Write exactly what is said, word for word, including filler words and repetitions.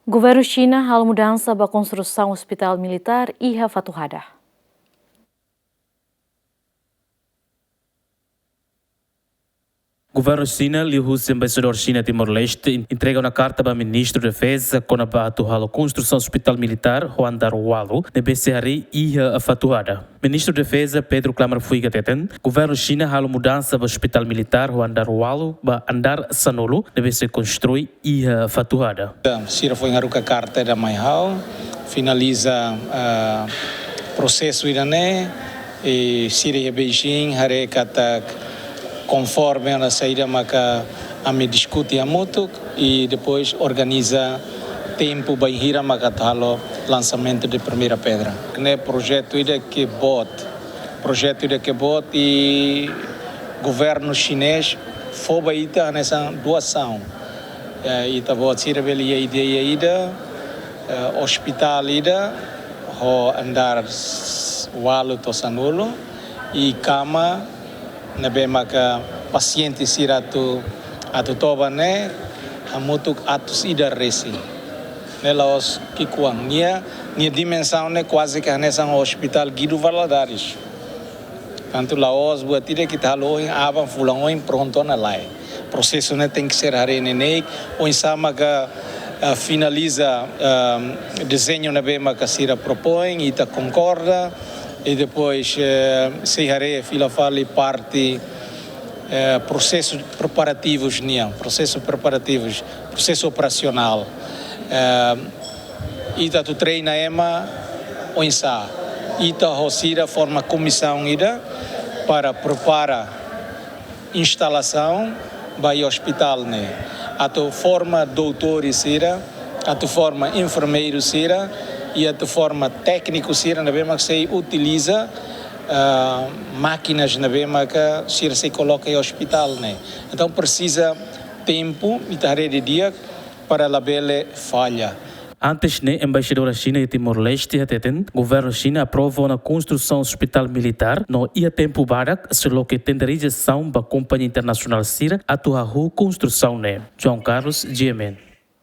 Governu Xina halo mudansa ba konstrusaun ospitál militár iha Fatuhada. Governu Xina, liuhusi Embaixadór Xina Timor-Leste, entrega ona karta ba Ministru Defeza kona-ba atu halo konstrusaun ospitál militár ho andár ualu ne'ebé sei harii iha Fatuhada. Ministru Defeza Pedro Klamar Fuig hateten, Governu Xina halo mudansa ba ospitál militár ho andár ualu ba andár sanulu ne'ebé sei konstrui iha Fatuhada. Sira foin haruka karta ida mai ha'u, finaliza, ah, prosesu ida-ne'e, i sira iha Beijing haree katak konforme ona saida maka ami diskute hamutuk, i depois organiza tempu bainhira maka atu halo lansamentu de primeira pedra. Ne'e projetu ida ke boot, projetu ida ke boot i governu xinés fó ba ita hanesan doasaun. Eh, ita-boot sira bele iha ideia ida, eh, ospitál ida ho andár s-, ualu to'o sanulu, i kama ne'ebé maka pasiente sira atu, atu toba ne'e hamutuk atus ida resin. Ne'e la'ós ki'ikoan. Nia, nia dimensaun ne'e kuaze ke hanesan Ospitál Guido Valadares. Tantu la'ós buat ida ke ita halo ohin, aban, fulan oin, prontu ona, lae. Prosesu ne'e tenke ser haree neineik, oinsá maka, ah, finaliza, ah, dezeñu ne'ebé maka sira propoin, ita konkorda, i depois, eh, sei haree fila fali parte, eh, prosesu preparativus nian, prosesu preparativus, prosesu operasionál. Eh, ita atu treina ema oinsá, ita ho sira forma komisaun ida para prepara instalasaun ba iha ospitál ne'e. Atu forma doutores sira, atu forma enfermeirus sira, i atu forma téknikus sira ne'ebé mak sei utiliza, ah, mákinas ne'ebé maka sira sei koloka iha ospitál ne'e. Entaun presiza tempu, ita haree didi'ak, para labele falla. Antes ne'e, Embaixadór Xina iha Timor-Leste hateten, Governu Xina aprova ona konstrusaun ospitál militár, no iha tempu badak sei loke tenderizasaun ba kompañia internasionál sira atu hahú konstrusaun ne'e. João Carlos, G M N.